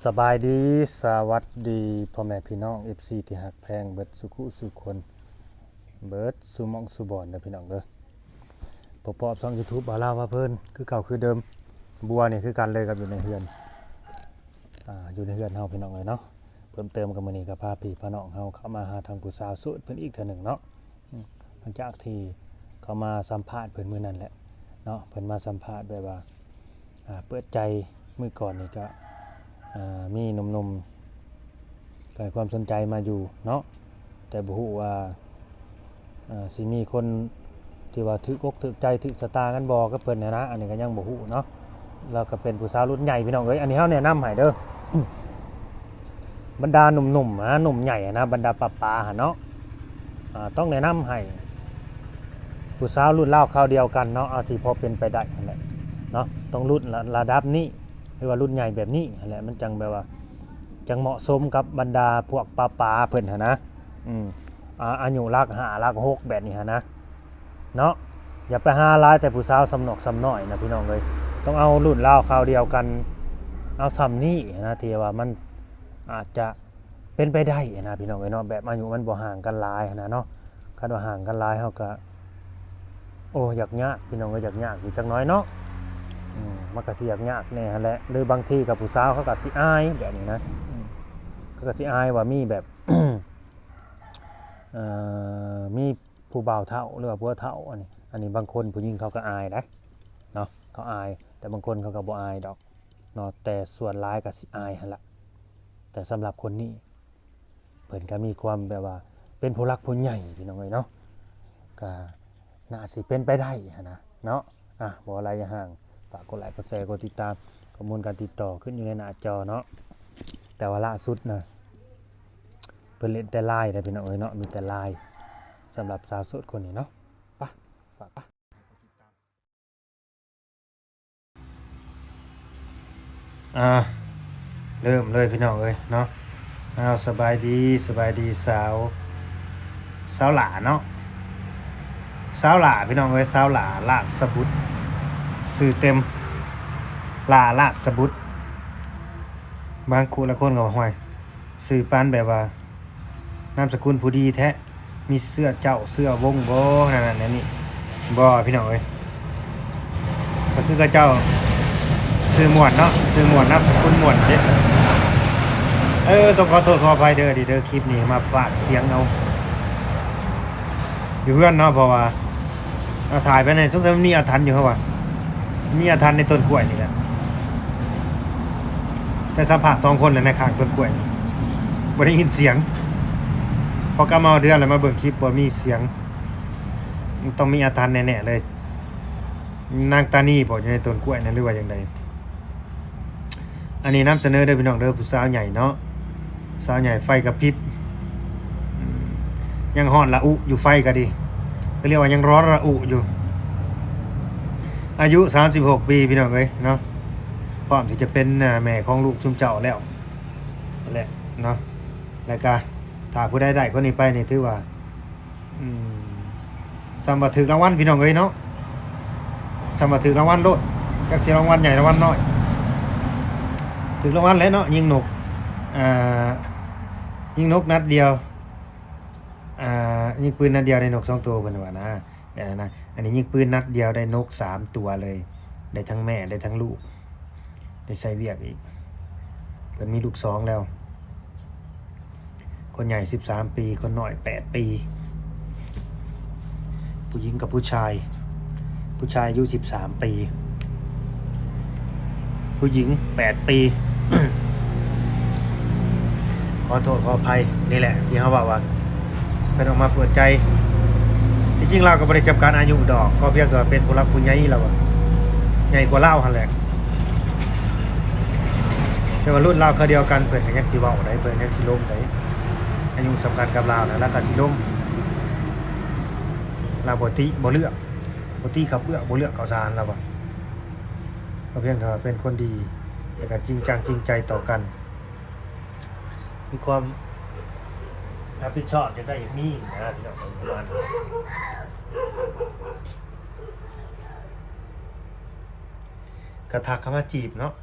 ສະບາຍດີ ສະຫວັດດີພໍ່ແມ່ພີ່ນ້ອງ ເອັຟຊີ ທີ່ຮັກແພງເບິດສູ່ຄູ່ສູ່ຄົນ ເບິດສູ່ໝ່ອງສູ່ບ່ອນເດີພີ່ນ້ອງເດີ. ພົບກັບຊ່ອງຢູທູບບ່າວລາວພາເພີນ ຄືເກົ່າຄືເດີມ. ບົວນີ້ຄືກັນເລີຍກັບຢູ່ໃນເຮືອນ ອ່າ ຢູ່ໃນເຮືອນເຮົາພີ່ນ້ອງເອີຍເນາະ. ເພີ່ມເຕີມກັບມື້ນີ້ກໍພາພີ່ພານ້ອງເຮົາເຂົ້າມາຫາທາງຜູ້ສາວໂສດເພິ່ນອີກເທື່ອໜຶ່ງເນາະ. ອືມ ຫຼັງຈາກທີ່ເຂົາມາສຳພາດເພິ່ນມື້ນັ້ນແຫຼະເນາະ ເພິ່ນມາສຳພາດແບບວ່າ ອ່າ ເປີດໃຈ. ມື້ກ່ອນນີ້ກໍ ອ່າ ມີໜຸ່ມໆ ກໍໃຫ້ຄວາມສົນໃຈມາຢູ່ເນາະ ແຕ່ບໍ່ຮູ້ວ່າ ອ່າ ຊິມີຄົນທີ່ວ່າຖືກອົກຖືກໃຈ ຖືກຊະຕາກັນບໍ່ກັບເພິ່ນຫັ້ນນະ ອັນນີ້ກໍຍັງບໍ່ຮູ້ເນາະ. ລາວກໍເປັນຜູ້ສາວລຸ້ນໃຫຍ່ພີ່ນ້ອງເອີຍ ອັນນີ້ເຮົາແນະນຳໃຫ້ເດີ. ບັນດາໜຸ່ມໆ ຫາໜຸ່ມໃຫຍ່ຫັ້ນນະ ບັນດາປ້າໆຫັ້ນເນາະ ອ່າ ຕ້ອງແນະນຳໃຫ້ຜູ້ສາວລຸ້ນລາວຄາວດຽວກັນເນາະ ເອົາທີ່ພໍເປັນໄປໄດ້ຫັ້ນແຫຼະເນາະ. ຕ້ອງລຸ້ນລະ ລະດັບນີ້ ຫຼືວ່າລຸ້ນໃຫຍ່ແບບນີ້ຫັ້ນແຫຼະ ມັນຈັ່ງແບບວ່າ ຈັ່ງເໝາະສົມກັບບັນດາພວກປ້າໆເພິ່ນຫັ້ນນະ. ອືມ ອາ ອາຍຸຫຼັກຫ້າ ຫຼັກຫົກ ແບບນີ້ຫັ້ນນະ ເນາະ. ຢ່າໄປຫາຫຼາຍແຕ່ຜູ້ສາວສ່ຳນອກສ່ຳນ້ອຍນະພີ່ນ້ອງເອີຍ ຕ້ອງເອົາລຸ້ນລາວຄາວດຽວກັນ ເອົາສ່ຳນີ້ນະ ທີ່ວ່າມັນອາດຈະເປັນໄປໄດ້ນະພີ່ນ້ອງເອີຍເນາະ ແບບອາຍຸມັນບໍ່ຫ່າງກັນຫຼາຍຫັ້ນນະເນາະ. ຄັນວ່າຫ່າງກັນຫຼາຍເຮົາກໍ ໂອ້ ຢາກຍາກພີ່ນ້ອງເອີຍ ຢາກຍາກຢູ່ຈັກໜ້ອຍເນາະ. ອືມ ມັນກໍຊິຢາກຍາກແດ່ຫັ້ນແຫຼະ ຫຼືບາງທີກໍຜູ້ສາວເຂົາກໍຊິອາຍແບບນີ້ນະ ອືມ ເຂົາກໍຊິອາຍວ່າມີແບບ ເອີ ມີ ຜູ້ບ່າວເຖົ້າ ຫຼືວ່າຜົວເຖົ້າ ອັນນີ້ ອັນນີ້ບາງຄົນຜູ້ຍິງເຂົາກໍອາຍໄດ໋ເນາະ ເຂົາອາຍ ແຕ່ບາງຄົນເຂົາກໍບໍ່ອາຍດອກເນາະ ແຕ່ສ່ວນຫຼາຍກໍຊິອາຍຫັ້ນລະ. ແຕ່ສຳລັບຄົນນີ້ ເພິ່ນກໍມີຄວາມແບບວ່າເປັນຜູ້ຫຼັກຜູ້ໃຫຍ່ພີ່ນ້ອງເອີຍເນາະ ກໍໜ້າຊິເປັນໄປໄດ້ຫັ້ນນະເນາະ. ອ່ະ ບໍ່ຫຼາຍຢ່າຫ່າງ ຝາກກົດໄລ ກົດແຊ ກົດຕິດຕາມ ຂໍ້ມູນການຕິດຕໍ່ຂຶ້ນຢູ່ໃນໜ້າຈໍເນາະ. ແຕ່ວ່າລ່າສຸດນະ ເພິ່ນຫຼິ້ນແຕ່ LINE ເດ້ພີ່ນ້ອງເອີຍເນາະ ມີແຕ່ LINE ສຳລັບສາວໂສດຄົນນີ້ເນາະ. ປະ ຝາກ ປະ ອ່າ ເລີ່ມເລີຍພີ່ນ້ອງເອີຍເນາະ. ອ້າວ ສະບາຍດີ ສະບາຍດີສາວ ສາວຫຼ້າເນາະ ສາວຫຼ້າພີ່ນ້ອງເອີຍ ສາວຫຼ້າ ລາດສະບຸດ ຊື່ເຕັມ ຫຼ້າ ລາດສະບຸດ. ບາງຄູ່ລະຄົນກໍວ່າ ຫ້ວຍ ຊື່ປານແບບວ່າ ນາມສະກຸນຜູ້ດີແທ້ ມີເຊື້ອເຈົ້າເຊື້ອວົງບໍ່ ນັ້ນນັ້ນນີ້ ບໍ່ພີ່ນ້ອງເອີຍ. ກໍຄືເຂົາເຈົ້າຊື່ມ່ວນເນາະ ຊື່ມ່ວນ ນາມສະກຸນມ່ວນເດ້. ເອີ ຕ້ອງຂໍໂທດຂໍອະໄພເດີ ເດີ ຄລິບນີ້ມາຟາດສຽງເອົາຢູ່ເຮືອນເນາະ ເພາະວ່າ ອ່າ ຖ່າຍໄປນີ້ສົງໄສມັນມີອາຖັນຢູ່ ເພາະວ່າມີອາຖັນໃນຕົ້ນກ້ວຍນີ້ແຫຼະ. ໄດ້ສຳພາດສອງຄົນແລ້ວໃນຂ້າງຕົ້ນກ້ວຍນີ້ ບໍ່ໄດ້ຍິນສຽງ. ພໍກັບມາຮອດເຮືອນແລ້ວມາເບິ່ງຄລິບ ບໍ່ມີສຽງ ຕ້ອງມີອາຖັນແນ່ໆເລີຍ. ນາງຕານີບໍ ຢູ່ໃນຕົ້ນກ້ວຍນັ້ນ ຫຼືວ່າຈັ່ງໃດ? ອັນນີ້ນຳສະເໜີເດີພີ່ນ້ອງເດີ ຜູ້ສາວໃຫຍ່ເນາະ ສາວໃຫຍ່ໄຟກະພິບ ອືມ ຍັງຮ້ອນລະອຸຢູ່ ໄຟກໍດີ ກໍລຽກວ່າຍັງຮ້ອນລະອຸຢູ່. ອາຍຸສາມສິບຫົກປີພີ່ນ້ອງເອີຍເນາະ ພ້ອມທີ່ຈະເປັນ ອ່າ ແມ່ຂອງລູກຊຸມເຈົ້າແລ້ວແຫຼະເນາະ. ແລ້ວກະຖ້າຜູ້ໃດໄດ້ຄົນນີ້ໄປນີ້ ຖືວ່າ ອືມ ສ່ຳວ່າຖືກລາງວັນພີ່ນ້ອງເອີຍເນາະ ສ່ຳວ່າຖືກລາງວັນໂລດ ຈັກຊິລາງວັນໃຫຍ່ລາງວັນນ້ອຍ ຖືກລາງວັນແຫຼະເນາະ. ຍິງນົກ ອ່າ ຍິງນົກນັດດຽວ ອ່າ ຍິງປືນນັດດຽວໄດ້ນົກສອງໂຕ ເພິ່ນວ່ານະ ແບບນັ້ນນະ. ອັນນີ້ຍິງປືນນັດດຽວໄດ້ນົກສາມຕົວເລີຍ ໄດ້ທັງແມ່ ໄດ້ທັງລູກ ໄດ້ໃຊ້ວຽກອີກ. ເພິ່ນມີລູກສອງແລ້ວ ຄົນໃຫຍ່ສິບສາມປີ ຄົນນ້ອຍແປດປີ ຜູ້ຍິງກັບຜູ້ຊາຍ ຜູ້ຊາຍອາຍຸສິບສາມປີ ຜູ້ຍິງແປດປີ. ຂໍໂທດຂໍອະໄພ ນີ້ແຫຼະທີ່ເຮົາເວົ້າວ່າ ເພິ່ນອອກມາເປີດໃຈ. ທີ່ຈິງລາວກໍບໍ່ໄດ້ຈຳກັດອາຍຸດອກ ກໍພຽງແຕ່ວ່າເປັນຜູ້ຫຼັກຜູ້ໃຫຍ່ລາວ ໃຫຍ່ກວ່າລາວຫັ້ນແຫຼະ. ແຕ່ວ່າລຸ້ນລາວຄາວດຽວກັນ ເພິ່ນກໍຍັງຊິເວົ້າໄດ້ ເພິ່ນຍັງຊິລົມໄດ້. ອາຍຸສ່ຳກັນກັບລາວນະ ລາວກໍຊິລົມ. ລາວບໍ່ຕິບໍ່ເລືອກ ບໍ່ຕີເຂົ້າເປືອກ ບໍ່ເລືອກເຂົ້າສານ ລາວວ່າ. ກໍພຽງແຕ່ວ່າເປັນຄົນດີ ແລ້ວກໍຈິງຈັງຈິງໃຈຕໍ່ກັນ ມີຄວາມຮັບຜິດຊອບ ຢາກໄດ້ຢາກມີນະ ພີ່ນ້ອງ ປະມານນັ້ນ. ກໍທັກເຂົ້າມາຈີບເນາະ.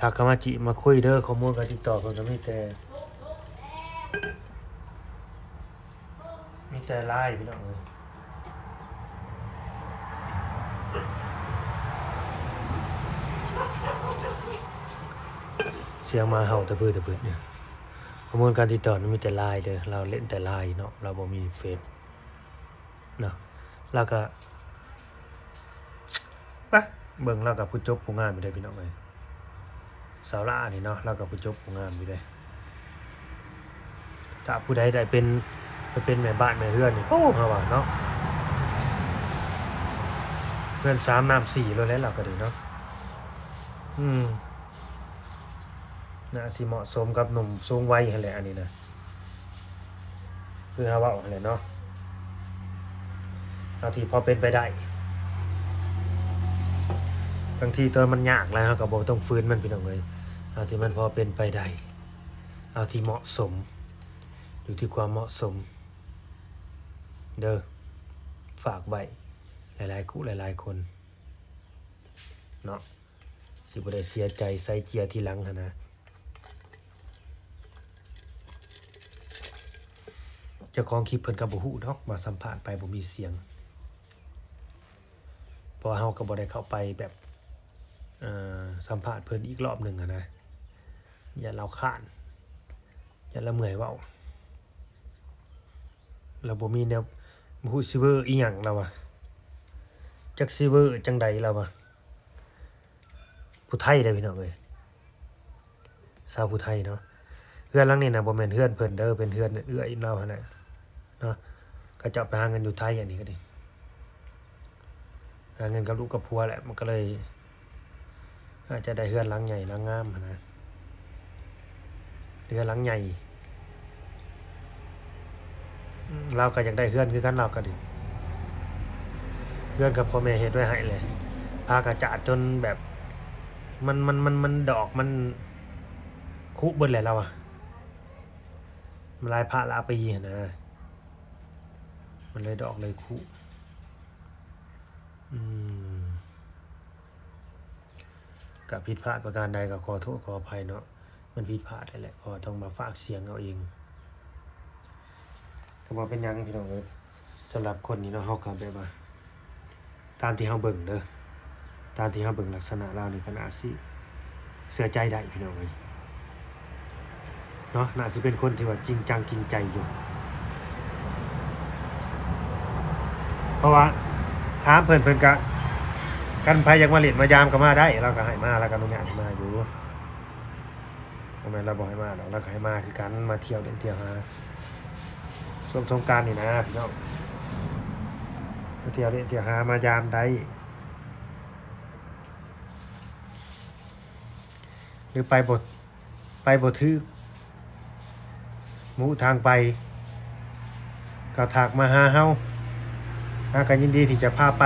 ທັກເຂົ້າມາຈີບມາຄຸຍເດີ. ຂໍ້ມູນການຕິດຕໍ່ເພິ່ນກໍມີແຕ່ ມີແຕ່ LINE ພີ່ນ້ອງເອີຍ. ສຽງໝາເຫົ່າຕະບຶດຕະບຶດນີ້. ຂໍ້ມູນການຕິດຕໍ່ນີ້ມີແຕ່ LINE ເດີ. ລາວຫຼິ້ນແຕ່ LINE ເນາະ, ລາວບໍ່ມີເຟສເນາະ. ລາວກໍ ປະ ເບິ່ງລາວກໍຜູ້ຈົບຜູ້ງາມຢູ່ເດ້ພີ່ນ້ອງເອີຍ. ສາວຫຼ້ານີ້ເນາະ ລາວກໍຜູ້ຈົບຜູ້ງາມຢູ່ເດ້. ຖ້າຜູ້ໃດໄດ້ເປັນ ໄປເປັນແມ່ບ້ານແມ່ເຮືອນນີ້ ໂອ້ ເຮົາວ່າເນາະ ເຮືອນສາມນ້ຳສີ່ໂລດແຫຼະ ລາວກໍດີເນາະ. ອືມ ໜ້າຊິເໝາະສົມກັບໜຸ່ມສູງໄວຫັ້ນແຫຼະ ອັນນີ້ນະ. ຄືເຮົາເວົ້າຫັ້ນແຫຼະເນາະ ເທົ່າທີ່ພໍເປັນໄປໄດ້. ບາງທີຕົວມັນຍາກຫຼາຍ ເຮົາກໍບໍ່ຕ້ອງຝືນມັນ ພີ່ນ້ອງເອີຍ. ເອົາທີ່ມັນພໍເປັນໄປໄດ້ ເອົາທີ່ເໝາະສົມ ຢູ່ທີ່ຄວາມເໝາະສົມເດີ. ຝາກໄວ້ຫຼາຍໆຄູ່ຫຼາຍໆຄົນເນາະ ຊິບໍ່ໄດ້ເສຍໃຈໃສ່ເຈ້ຍທີຫຼັງຫັ້ນນະ. ເຈົ້າຂອງຄລິບເພິ່ນກໍບໍ່ຮູ້ດອກວ່າສຳພາດໄປບໍ່ມີສຽງ ເພາະວ່າເຮົາກໍບໍ່ໄດ້ເຂົ້າໄປແບບ ເອີ ສຳພາດເພິ່ນອີກລອບໜຶ່ງຫັ້ນນະ ຢ້ານລາວຄ້ານ ຢ້ານລາວເມື່ອຍເວົ້າ. ລາວບໍ່ມີແນວ ບໍ່ຮູ້ຊິເວີອີ່ຫຍັງລາວວ່າ ຈັກຊິເວີຈັ່ງໃດລາວວ່າ. ຜູ້ໄທເດ້ພີ່ນ້ອງເອີຍ ຊາວຜູ້ໄທເນາະ. ເຮືອນຫຼັງນີ້ນະບໍ່ແມ່ນເຮືອນເພິ່ນເດີ ເປັນເຮືອນເອື້ອຍລາວຫັ້ນແຫຼະເນາະ. ເຂົາເຈົ້າໄປຫາເງິນຢູ່ໄທ ອັນນີ້ກໍດີ ຫາເງິນກັບລູກກັບຜົວແຫຼະ ມັນກໍເລີຍອາດຈະໄດ້ເຮືອນຫຼັງໃຫຍ່ຫຼັງງາມຫັ້ນນະ. ເຮືອນຫຼັງໃຫຍ່ ອືມ ລາວກໍຢາກໄດ້ເຮືອນຄືກັນ ລາວກໍດີ ເຮືອນກັບພໍ່ແມ່ເຮັດໄວ້ໃຫ້ແຫຼະ ພາກະຈາດຈົນແບບ ມັນ ມັນ ມັນ ມັນດອກມັນຄຸເບິດແຫຼະລາວວ່າ ມັນຫຼາຍພະຫຼາຍປີຫັ້ນນະ ມັນເລີຍດອກເລີຍຄຸ. ອືມ ກະຜິດພາດປະການໃດກໍຂໍໂທດຂໍອະໄພເນາະ ມັນຜິດພາດແຫຼະ ເພາະວ່າຕ້ອງມາຝາກສຽງເອົາເອງ. ກໍບໍ່ເປັນຫຍັງພີ່ນ້ອງເອີຍ ສຳລັບຄົນນີ້ເນາະ ເຮົາກໍແບບວ່າ ຕາມທີ່ເຮົາເບິ່ງເດີ ຕາມທີ່ເຮົາເບິ່ງລັກສະນະລາວນີ້ ກໍໜ້າຊິເຊື່ອໃຈໄດ້ພີ່ນ້ອງເອີຍ. ເນາະ ໜ້າຊິເປັນຄົນທີ່ວ່າຈິງຈັງຈິງໃຈຢູ່ ເພາະວ່າຖາມເພິ່ນ ເພິ່ນກະ ຄັນໃຜຢາກມາຫຼິ້ນມາຢາມກໍມາໄດ້ ລາວກໍໃຫ້ມາ ລາວກໍອະນຸຍາດໃຫ້ມາຢູ່ ບໍ່ແມ່ນລາວບໍ່ໃຫ້ມາດອກ ລາວກໍໃຫ້ມາຄືກັນ ມາທ່ຽວຫຼິ້ນທ່ຽວຫາ ຊ່ວງສົງການນີ້ນະພີ່ນ້ອງ ມາທ່ຽວຫຼິ້ນທ່ຽວຫາມາຢາມໄດ້ ຫຼືໄປບໍ່ ໄປບໍ່ຖືກ ບໍ່ຮູ້ທາງໄປ ກໍທັກມາຫາເຮົາ ເຮົາກໍຍິນດີທີ່ຈະພາໄປ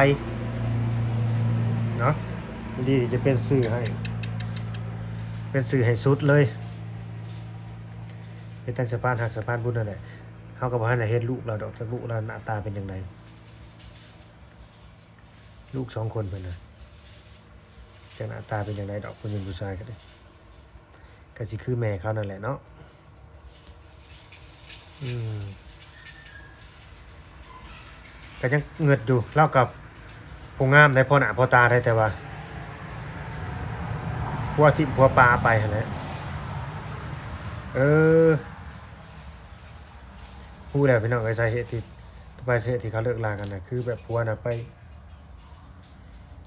ເນາະ ຍິນດີທີ່ຈະເປັນສື່ໃຫ້ ເປັນສື່ໃຫ້ສຸດເລີຍ ເປັນທັງສະພານຮັກສະພານບຸນນັ້ນແຫຼະ. ເຮົາກໍບໍ່ທັນໄດ້ເຫັນລູກລາວດອກ ຈັກລູກລາວໜ້າຕາເປັນຈັ່ງໃດ. ລູກສອງຄົນເພິ່ນນະ ຈັກໜ້າຕາເປັນຈັ່ງໃດດອກ ຜູ້ຍິງຜູ້ຊາຍກໍໄດ້ ກໍຊິຄືແມ່ເຂົານັ້ນແຫຼະເນາະ. ອືມ ກໍຍັງເງິດຢູ່ ລາວກໍຜູ້ງາມໄດ໋ ພໍໜ້າພໍຕາໄດ໋ ແຕ່ວ່າຜົວຖິ້ມຜົວປາໄປຫັ້ນແຫຼະ. ເອີ ຮູ້ແລ້ວພີ່ນ້ອງເອີຍ ສາເຫດທີ່ ຕໍ່ໄປສາເຫດທີ່ເຂົາເລີກລາກັນນະ ຄືແບບຜົວນະໄປ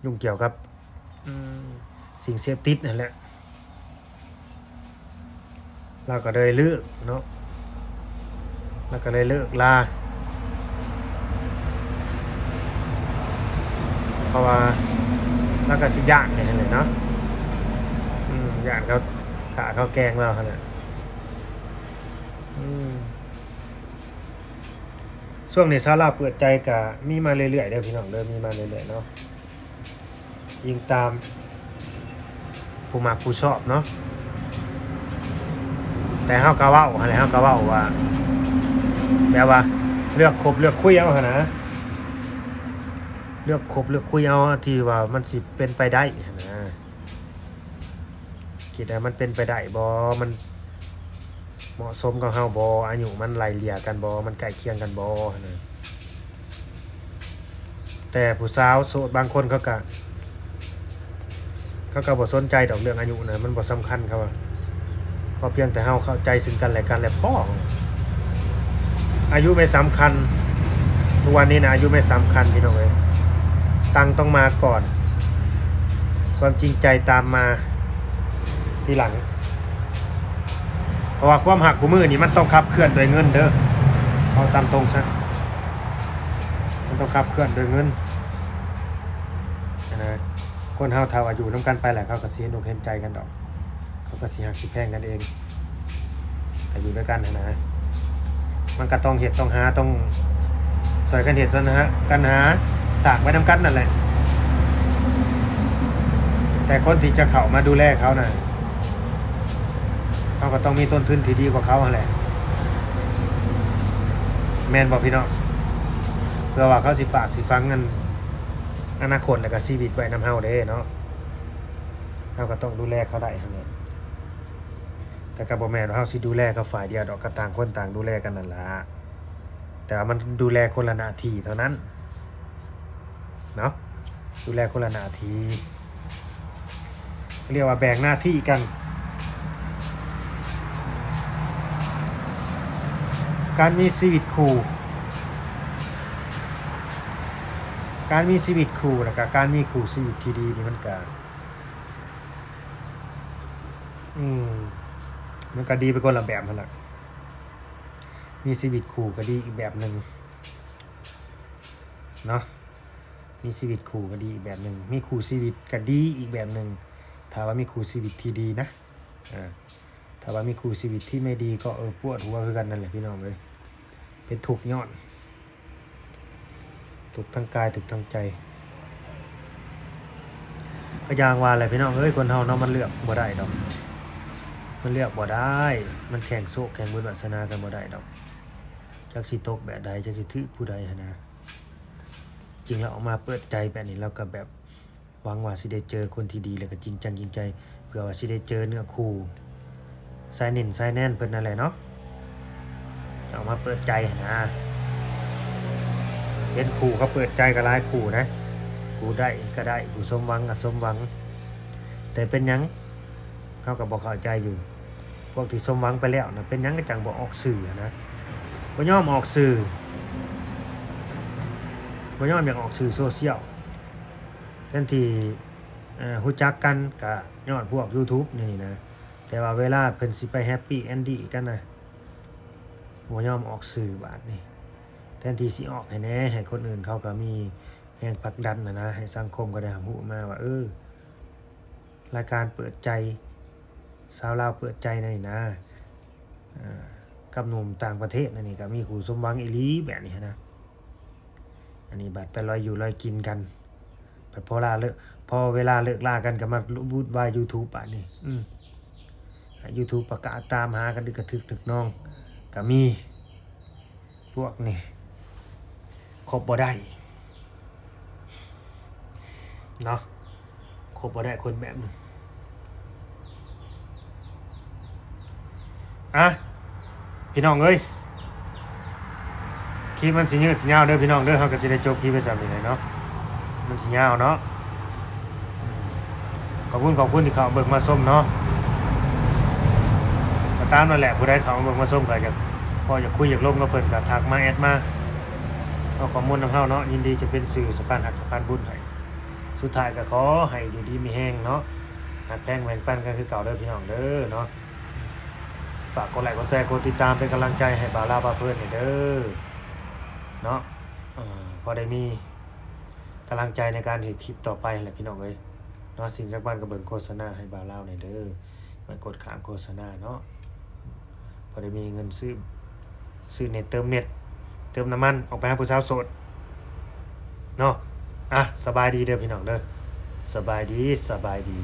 ຫຍຸ້ງກ່ຽວກັບ ອືມ ສິ່ງເສບຕິດຫັ້ນແຫຼະ ລາວກໍເລີຍເລີກເນາະ ລາວກໍເລີຍເລີກລາ ເພາະວ່າລາວກໍຊິຢ້ານຫັ້ນແຫຼະເນາະ ອືມ ຢ້ານເຂົາຂ້າເຂົາແກ່ງລາວຫັ້ນແຫຼະ. ອືມ ຊ່ວງນີ້ຊາວລາວເປີດໃຈກະມີມາເລື້ອຍໆເດີພີ່ນ້ອງເດີ ມີມາເລື້ອຍໆເນາະ ອີງຕາມຜູ້ມັກຜູ້ຊອບເນາະ. ແຕ່ເຮົາກໍເວົ້າຫັ້ນແຫຼະ ເຮົາກໍເວົ້າວ່າ ແບບວ່າເລືອກຄົບເລືອກຄຸຍເອົາຫັ້ນນະ ເລືອກຄົບເລືອກຄຸຍເອົາທີ່ວ່າມັນຊິເປັນໄປໄດ້ຫັ້ນນະ. ຄິດວ່າມັນເປັນໄປໄດ້ບໍ່? ມັນເໝາະສົມກັບເຮົາບໍ່? ອາຍຸມັນໄລ່ເລ່ຍກັນບໍ່? ມັນໃກ້ຄຽງກັນບໍ່? ຫັ້ນນະ. ແຕ່ຜູ້ສາວໂສດບາງຄົນເຂົາກະ ເຂົາກະບໍ່ສົນໃຈດອກເລື່ອງອາຍຸນະ ມັນບໍ່ສຳຄັນ ເຂົາວ່າ ຂໍພຽງແຕ່ເຮົາເຂົ້າໃຈຊຶ່ງກັນແລະກັນແລ້ວພໍ. ອາຍຸໄມ່ສຳຄັນ ທຸກວັນນີ້ນະ ອາຍຸໄມ່ສຳຄັນ ພີ່ນ້ອງເອີຍ. ຕັງຕ້ອງມາກ່ອນ ຄວາມຈິງໃຈຕາມມາທີຫຼັງ. ເພາະວ່າຄວາມຮັກຄູ່ມື້ນີ້ມັນຕ້ອງຂັບເຄື່ອນໂດຍເງິນເດີ ເວົ້າຕາມຕົງຊະ ມັນຕ້ອງຂັບເຄື່ອນໂດຍເງິນຫັ້ນນະ. ຄົນເຮົາຖ້າວ່າຢູ່ນຳກັນໄປແລ້ວ ເຂົາກໍຊິເຫັນອົກເຫັນໃຈກັນດອກ ເຂົາກໍຊິຮັກຊິແພງກັນເອງ ກໍຢູ່ນຳກັນຫັ້ນນະ. ມັນກໍຕ້ອງເຮັດຕ້ອງຫາ ຕ້ອງຊ່ອຍກັນເຮັດຊ່ອຍຫາ ກັນຫາ ສ້າງໄປນຳກັນນັ້ນແຫຼະ. ແຕ່ຄົນທີ່ຈະເຂົ້າມາດູແລເຂົານະ ເຮົາກໍຕ້ອງມີຕົ້ນທຶນທີ່ດີກວ່າເຂົາຫັ້ນແຫຼະ ແມ່ນບໍ່ພີ່ນ້ອງ? ເພື່ອວ່າເຂົາຊິຝາກຊິຝັງອັນອະນາຄົດ ແລ້ວກໍຊີວິດໄວ້ນຳເຮົາເດ້ເນາະ ເຮົາກໍຕ້ອງດູແລເຂົາໄດ້ຫັ້ນແຫຼະ. ແຕ່ກໍບໍ່ແມ່ນວ່າເຮົາຊິດູແລເຂົາຝ່າຍດຽວດອກ ກໍຕ່າງຄົນຕ່າງດູແລກັນນັ້ນລະ ແຕ່ວ່າມັນດູແລຄົນລະໜ້າທີ່ເທົ່ານັ້ນເນາະ ດູແລຄົນລະໜ້າທີ່ ເອີ້ນວ່າແບ່ງໜ້າທີ່ກັນ. ການມີຊີວິດຄູ່ ການມີຊີວິດຄູ່ ແລ້ວກະການມີຄູ່ຊີວິດທີ່ດີນີ້ ມັນກະ ອືມ ມັນກະດີໄປຄົນລະແບບຫັ້ນລະ ມີຊີວິດຄູ່ກະດີອີກແບບໜຶ່ງເນາະ. ມີຊີວິດຄູ່ກໍດີອີກແບບໜຶ່ງ ມີຄູ່ຊີວິດກໍດີອີກແບບໜຶ່ງ ຖ້າວ່າມີຄູ່ຊີວິດທີ່ດີນະ. ເອີ ຖ້າວ່າມີຄູ່ຊີວິດທີ່ໄມ່ດີກໍ ເອີ ປວດຫົວຄືກັນນັ້ນແຫຼະພີ່ນ້ອງເອີຍ ເປັນທຸກຍ້ອນ ທຸກທາງກາຍ ທຸກທາງໃຈ. ກໍຢ່າງວ່າແຫຼະພີ່ນ້ອງເອີຍ ຄົນເຮົາເນາະ ມັນເລືອກບໍ່ໄດ້ດອກ ມັນເລືອກບໍ່ໄດ້ ມັນແຂ່ງໂຊກແຂ່ງບຸນວາສະໜາກັນບໍ່ໄດ້ດອກ ຈັກຊິຕົກແບບໃດ ຈັກຊິຖືກຜູ້ໃດຫັ້ນນະ. ຈິງແລ້ວອອກມາເປີດໃຈແບບນີ້ ແລ້ວກໍແບບຫວັງວ່າຊິໄດ້ເຈີຄົນທີ່ດີ ແລ້ວກໍຈິງຈັງຈິງໃຈ ເພື່ອວ່າຊິໄດ້ເຈີເນື້ອຄູ່ ສາຍເໜັ້ນສາຍແໜ້ນເພິ່ນນັ້ນແຫຼະເນາະ. ອອກມາເປີດໃຈຫັ້ນນະ ເຫັນຄູ່ເຂົາເປີດໃຈກໍຫຼາຍຄູ່ນະ ຜູ້ໄດ້ກໍໄດ້ ຜູ້ສົມຫວັງກໍສົມຫວັງ ແຕ່ເປັນຫຍັງ ເຮົາກໍບໍ່ເຂົ້າໃຈຢູ່ ພວກທີ່ສົມຫວັງໄປແລ້ວນະ ເປັນຫຍັງກໍຈັ່ງບໍ່ອອກສື່ຫັ້ນນະ ບໍ່ຍອມອອກສື່ ບໍ່ຍອມຢາກອອກສື່ໂຊຊຽວ ແທນທີ່ ເອີ ຮູ້ຈັກກັນກະຍ້ອນພວກຢູທູບນີ້ນະ ແຕ່ວ່າເວລາເພິ່ນຊິໄປແຮັບປີ້ແອນດີ້ກັນນະ ບໍ່ຍອມອອກຊື່ບາດນີ້ ແທນທີ່ຊິອອກໃຫ້ແດ່ ໃຫ້ຄົນອື່ນເຂົາກໍມີແຮງຜັກດັນຫັ້ນນະ ໃຫ້ສັງຄົມກໍໄດ້ຮັບຮູ້ມາວ່າ ເອີ ລາຍການເປີດໃຈ ຊາວລາວເປີດໃຈນັ້ນນີ້ນະ ເອີ ກັບໜຸ່ມຕ່າງປະເທດນັ້ນນີ້ ກໍມີຄູ່ສົມຫວັງອີ່ຫຼີແບບນີ້ຫັ້ນນະ. ອັນນີ້ບັດໄປລອຍຢູ່ລອຍກິນກັນ ບັດພໍລາເລີກ ພໍເວລາເລີກລາກັນກໍມາວຸ່ນວາຍຢູທູບບາດນີ້ ອືມ ຢູທູບປະກາດຕາມຫາກັນ ດຶກກະທຶກນຶກນອງກໍມີ ພວກນີ້ຄົບບໍ່ໄດ້ເນາະ. ຄົບບໍ່ໄດ້ຄົນແບບນີ້ ອະ ພີ່ນ້ອງເອີຍ ຄລິບມັນຊິຍືດຊິຍາວເດີພີ່ນ້ອງເດີ ເຮົາກໍຊິໄດ້ຈົບຄລິບໄວ້ສ່ຳນີ້ແຫຼະເນາະ ມັນຊິຍາວເນາະ. ຂອບຄຸນ ຂອບຄຸນທີ່ເຂົ້າເບິ່ງມາຊົມເນາະ ກໍຕາມນັ້ນແຫຼະ ຜູ້ໃດເຂົ້າມາເບິ່ງມາຊົມກໍຢາກ ພໍຢາກຄຸຍຢາກລົມກັບເພິ່ນກໍທັກມາແອັດມາ ເອົາຂໍ້ມູນນຳເຮົາເນາະ ຍິນດີຈະເປັນສື່ສະພານຮັກສະພານບຸນໃຫ້. ສຸດທ້າຍກໍຂໍໃຫ້ຢູ່ດີມີແຮງເນາະ ຮັກແພງແບ່ງປັນກັນຄືເກົ່າເດີພີ່ນ້ອງເດີເນາະ. ຝາກກົດໄລກົດແຊກົດຕິດຕາມເປັນກຳລັງໃຈໃຫ້ບ່າວລາວພາເພີນແດ່ເດີເນາະ ເອີ ພໍໄດ້ມີກຳລັງໃຈໃນການເຮັດຄລິບຕໍ່ໄປຫັ້ນແຫຼະພີ່ນ້ອງເອີຍເນາະ. ສິ່ງສຳຄັນກໍເບິ່ງໂຄສະນາໃຫ້ບ່າວລາວແດ່ເດີ ໄປກົດຂ້າມໂຄສະນາເນາະ ພໍໄດ້ມີເງິນຊື້ ຊື້ເນັດ ເຕີມເນັດ ເຕີມນ້ຳມັນອອກໄປຫາຜູ້ສາວໂສດເນາະ. ອະ ສະບາຍດີເດີພີ່ນ້ອງເດີ ສະບາຍດີ ສະບາຍດີ.